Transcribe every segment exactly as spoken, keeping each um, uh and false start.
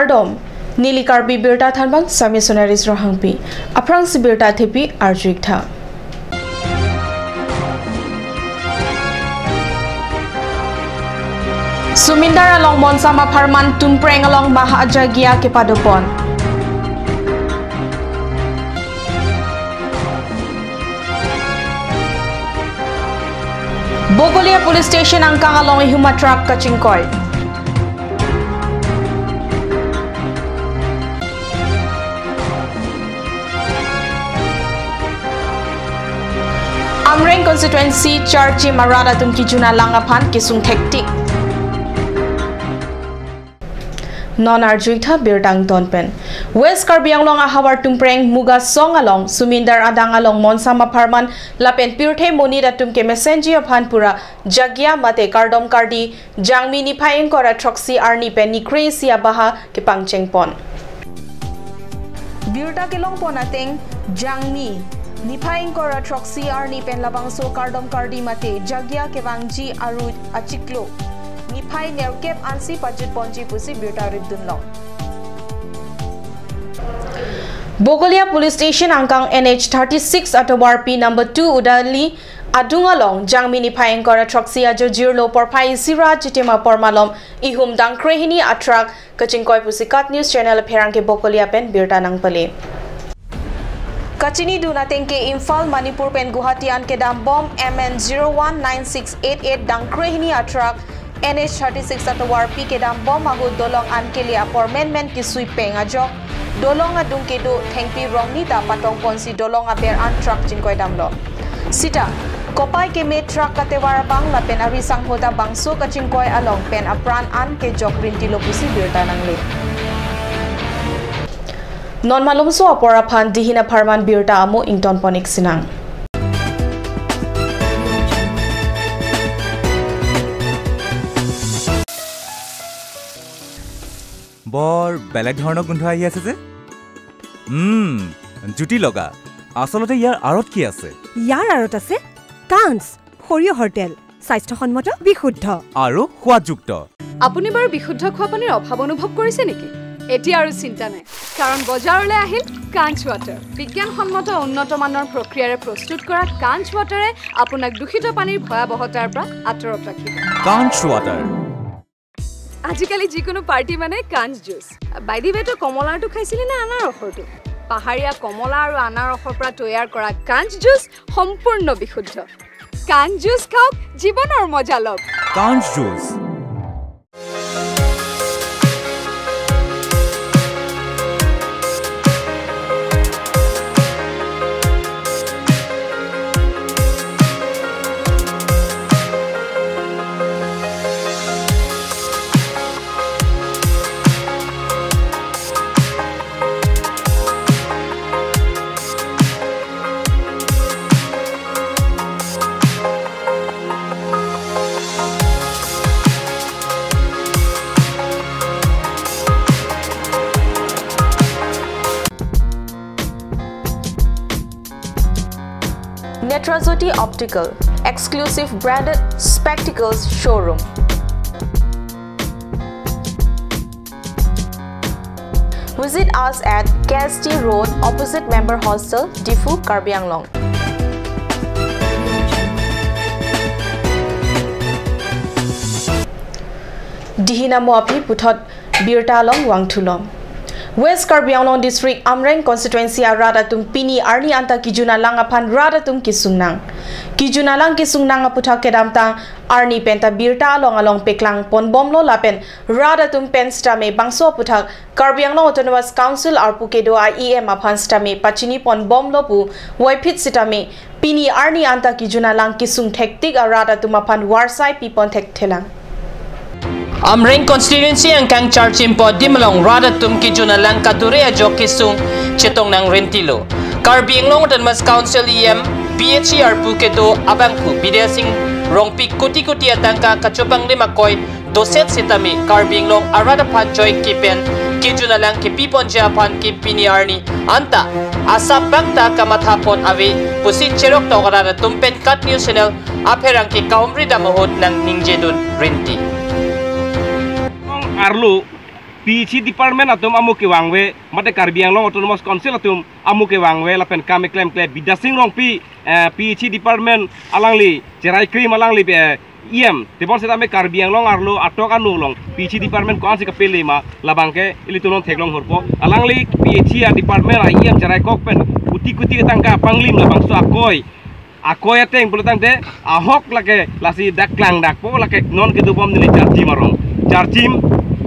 Kardom, neli Karbi Birta thanbang Sami Sonaris Rohangpi. Aphrangsi birta thepi arju-ik tha. Sumindar along Monsam apharman Tumpreng along Maha Jagia kepadopon. Bokolia Police Station angkang along ihum a-truck kachingkoi. Amreng constituency Charchim arat atum kejun alang aphan kesung thektik. Non arju-ik tha birta angton pen. West Karbi Anglong ahavar Tumpreng Muga Song along Sumindar adang along Monsam apharman lapen pirthe monit atum kemesenji aphan pura Jagia mate kardom kardi Jangmi niphai ingkoi ra throksi arni pen ni kre-isi abaha kepangchengpon. Birta kelongpon ateng Jangmi niphai ingkoi ra throksi arni pen labangso kardom kardi mate Jagia kevangji aru achiklo niphai nerkep ansi pajutponji pusi birta ripdunlong. Bokolia Police Station angkang N H thirty-six atovarpi number two Udali adung along Jangmi niphai ingkoi ra throksi ajo jirlo porphai isi ra chitim apor malom ihum dangkre hini a-truck kachingkoi pusi KAT News Channel apherangke Bokolia pen birta nangpale. Kachinidun ateng ke Imphal, Manipur pen Guwahati an kedambom M N zero one nine six eight eight dangkre hini a-truck N H thirty-six atovarpi kedambom ahut dolong an kele apor menmen kesui peng ajok dolong adung kedo thengpi rongni ta patongponsi dolong aber an truck chingkoidamlo. Sita kopai keme truck katevar abang lapen ari sangho ta bangso kachingkoi along pen apran an kejok rintilo pusi birta nangle. Non malomso apor aphan Dihina apharman birta amo ingtonpon-ik sinang. বৰ বেলেগ ধৰণৰ গোন্ধ আহি আছে যে। উম, জুতি লগা। আচলতে ইয়াৰ আঁৰত কি আছে? ইয়াৰ আঁৰত আছে কাঞ্চ সৰিয়হৰ তেল, স্বাস্থ্যসন্মত, বিশুদ্ধ। আৰু সোৱাদযুক্ত। আপুনি বাৰু বিশুদ্ধ খোৱা পানীৰ অভাৱ অনুভৱ কৰিছে নেকি? এতিয়া আৰু চিন্তা নাই, কাৰণ বজাৰলৈ আহিল কাঞ্চ ৱাটাৰ। বিজ্ঞানসন্মত উন্নত মানৰ প্ৰক্ৰিয়াৰে প্ৰস্তুত কৰা কাঞ্চ ৱাটাৰে আপোনাক দূষিত পানীৰ ভয়াৱহতাৰ পৰা আঁতৰত ৰাখিব। কাঞ্চ ৱাটাৰ। আজিকালি যিকোনো পাৰ্টি মানে কাঞ্চ জুচ। By the way, তই কমলাৰটো খাইছিলি নে আনাৰসৰটো? পাহাৰীয়া কমলা আৰু আনাৰসৰ পৰা তৈয়াৰ কৰা কাঞ্চ জুচ সম্পূৰ্ণ বিশুদ্ধ। কাঞ্চ জুচ খাওক, জীৱনৰ মজা লওক। কাঞ্চ juice. Netrajyoti Optical, exclusive branded spectacles showroom. Visit us at K S T Road, opposite Member Hostel, Diphu, Karbi Anglong. Dihina mo aphi puthot birta along vangthulo. West Karbi Anglong District Amreng Constituency arat atum pini arni anta kejun alang aphan rat atum kesung nang. Kejun alang kesung nang aputhak kedamtang arni penta birta along along peklangponbomlo lapen rat atum pen sitame bangso aputhak Karbi Anglong Autonomous Council arpu kedo a-E M aphan sitame pachiniponbomlo pu voiphit sitame pini arni anta kejun alang kesung thektik arat atum aphan varsai pipon thekthelang. Amreng constituency angkang Charchim pu adim along rat atum kejun alang kadure ajok kesung chetong nang rentilo. Karbi Anglong Autonomous Council E M P H E arpu kedo abangphu Bidya Sing Rongpi koti koti atangka kachobang lima koi doset sitame Karbi Anglong arat aphan joike pen kejun alang kepiponji aphan ke pini arni anta asap bak ta kamathapon ave pusi cheroktok arat atum pen KAT News Channel apherangke kahumri dam ahut nang ningjedun rinti. Arlo P H E department atum amu kevangve, mate Karbi Anglong Autonomous Council atum amu kevangve lapen kam keklemkle Bidya Sing Rongpi, eh, P H E department alangli cherai krim alangli, eh, E M, tebon setame Karbi Anglong arlo atok anu along P H E department ko-ansi kapele ma, labangke ilitum non theklong horpo. Alangli P H E a department a E M cherai kok pen kuti kuti ketangka panglim labangso akoi. Akoi ateng pulo tangte ahok lake lasi dak klangdakpo, lake non kedobom neli Charchim arong. Charchim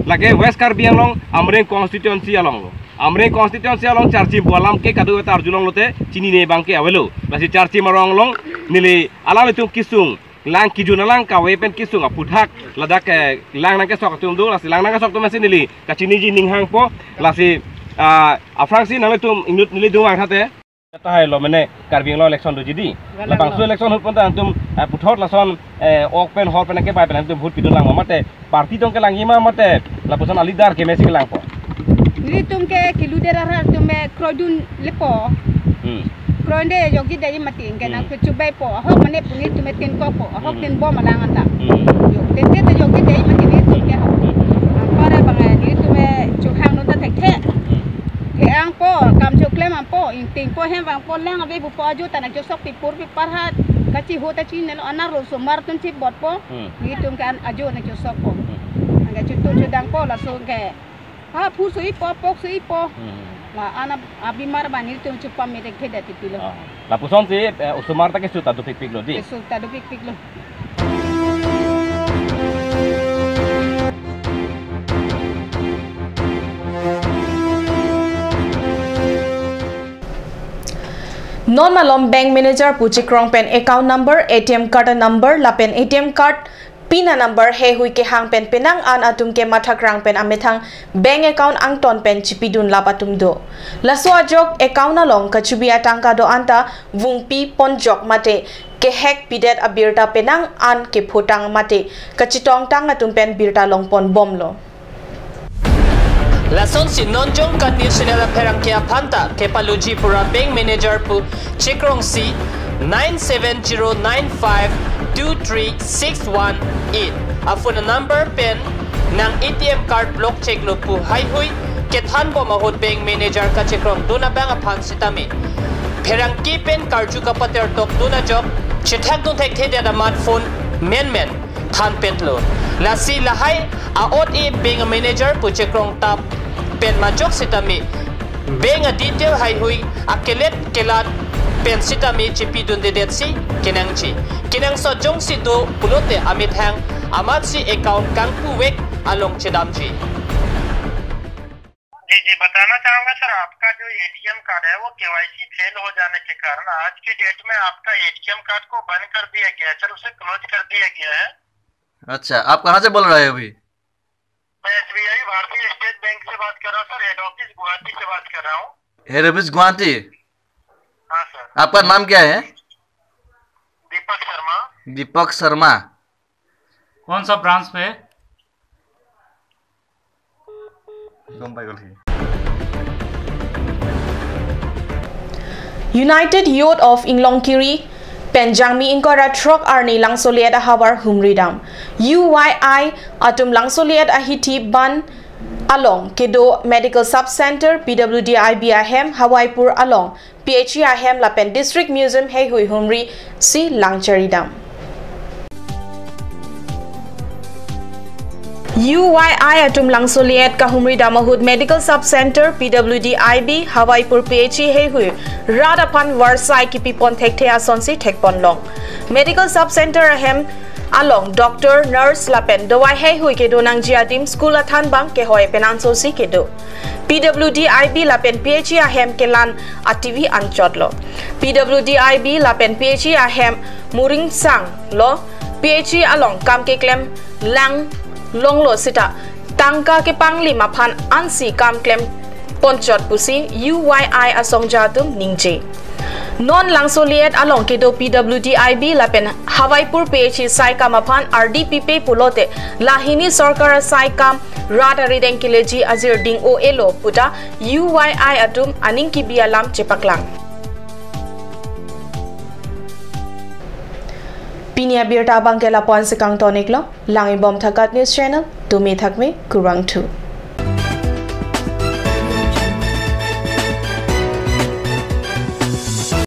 lake West Karbi Anglong, Amreng constituency along lo. Amreng constituency along Charchim pu alam ke kado-kave ta arjulonglote chinine abangke avelo. Lasi Charchim arong along neli alanglitum kesung lang kejun alang kave pen kesung aphuthak ladak, eh, lang nangkesok atum do, lasi lang nangkesok atum si neli kachiniji ning hangpo, lasi, ah, aphrangsi nanglitum inut neli dungvang thate. Tahai lo mene Karbi Anglong election doji dei. Galang labangso lo. Election ahut pon ta nangtum, eh, puthot lason, eh, ok pen hor pen ke pai pen nangtum vote pidun lang ma mate party tong kelangji ma mate lapuson a-leader kemesi kelangpo. Nelitum ke keluder arat atum me kroidun lepo. Hmm. Kroide jokji dei mati ke nang Hmm. kechubaipo. Ahok mane pu nelitum me tin kokpo. Ahok Hmm. tinbom alang anta. Hmm. Jo, tente ta jokji dei mati nelitum ke. Hmm. Apar abang nelitum me chuhang non ta thekthe. Hmm. Thekangpo, kam choklem angpo, ingtingpo, hem vangpo, lang ave pupo ajo ta nangchosok pipur pipar ha. Kachiho ta chinelo, anak ro osomar atum chibotpo. Hmm. Nelitum ke an ajo nangchosokpo. Hmm. Angke chutu chudangpo laso ke. Ha, phu suipo, pok suipo. Hmm. La an ab-, abimar abang nelitum chupame thekthe det tipilo. Ah. Lapusonsi, eh, osomar ta keso ta dopikpiklo dei. Keso ta dopikpiklo. Non malom bank manager pu chekrong pen account number, A T M card number lapen A T M card pin a-number heihui kehang pen penang an atum ke mathakrang pen amethang bank account angton pen chipidun lap atum do. Laso ajok account along kachebi atangka do-an ta vungpi ponjok mate ke-hack pidet abirta penang an kephotang mate kachetongtang atum pen birta longponbomlo. Lasonsi non Jongkat News Channel apherangke aphan ta kepaloji pura bank manager pu chekrongsi nine seven zero nine five two three six one eight a-phone number pen nang A T M card block cheklo pu heihui kethanbom ahut bank manager kachekrongdun abang aphan sitame pherangke pen karju kapatertokdun ajok chethakdun thekthedet amat phone menmen thanpetlo. Lasi lahai a-ot e bank manager pu chekrong tap pen majok sitame bank a-detail heihui akelet kelat pen sitame chipidundedetsi kenangji. Kenangsot jongsi do pulote amethang amatsi account kangpuvek along chedamji. जी, जी, बताना चाहूंगा सर, आपका जो ATM card है, वो KYC fail हो जाने के कारण आज की डेट में आपका एटीएम कार्ड को बंद कर दिया गया है सर, उसे क्लोज कर दिया गया है। अच्छा, आप कहाँ से बोल रहे हो अभी? मैं एसबीआई, भारतीय स्टेट बैंक से बात कर रहा हूँ सर, हेड ऑफिस गुवाहाटी से बात कर रहा हूँ। Head office Guwahati? हाँ सर। आपका नाम क्या है? दीपक शर्मा। दीपक शर्मा। कौन सा ब्रांच पे है? United Youth of Inglongkiri pen Jangmi ingkoi ra throk arni Langsolet ahavar humridam. U Y I atum Langsolet ahithi ban along kedo Medical Sub Center, P W D I B ahem, Hawaipur along P H E ahem lapen District Museum heihui humrisi langcheridam. U Y I atum Langsolet kahumridam ahut Medical Sub Center, P W D I B, Hawaipur P H E heihui rat aphan varsai kipipon thekthe asonsi thekponlong. Medical Sub Center ahem along doctor, nurse lapen dawai heihui kedo nangji adim school athan bang kehoi penangsosi kedo. P W D I B lapen P H E ahem kelan a-T V anchotlo. P W D I B lapen P H E ahem muringsanglo. P H E along kam keklem lang longlo sita tangka kepanglim aphan ansi kam klem ponchot pusi U Y I asongja atum ningje. Non Langsolet along kedo P W D I B lapen Hawaipur P H E saikam aphan ardi pipe pulote lahini sorkar saikam rat arideng keleji ajir ding-o-elo puta U Y I atum aning kebi alam chepaklang. Pini abirta abangke lapu-ansi kangtoniklo, langbom tha KAT News Channel, tumi thakme, kurvangthu.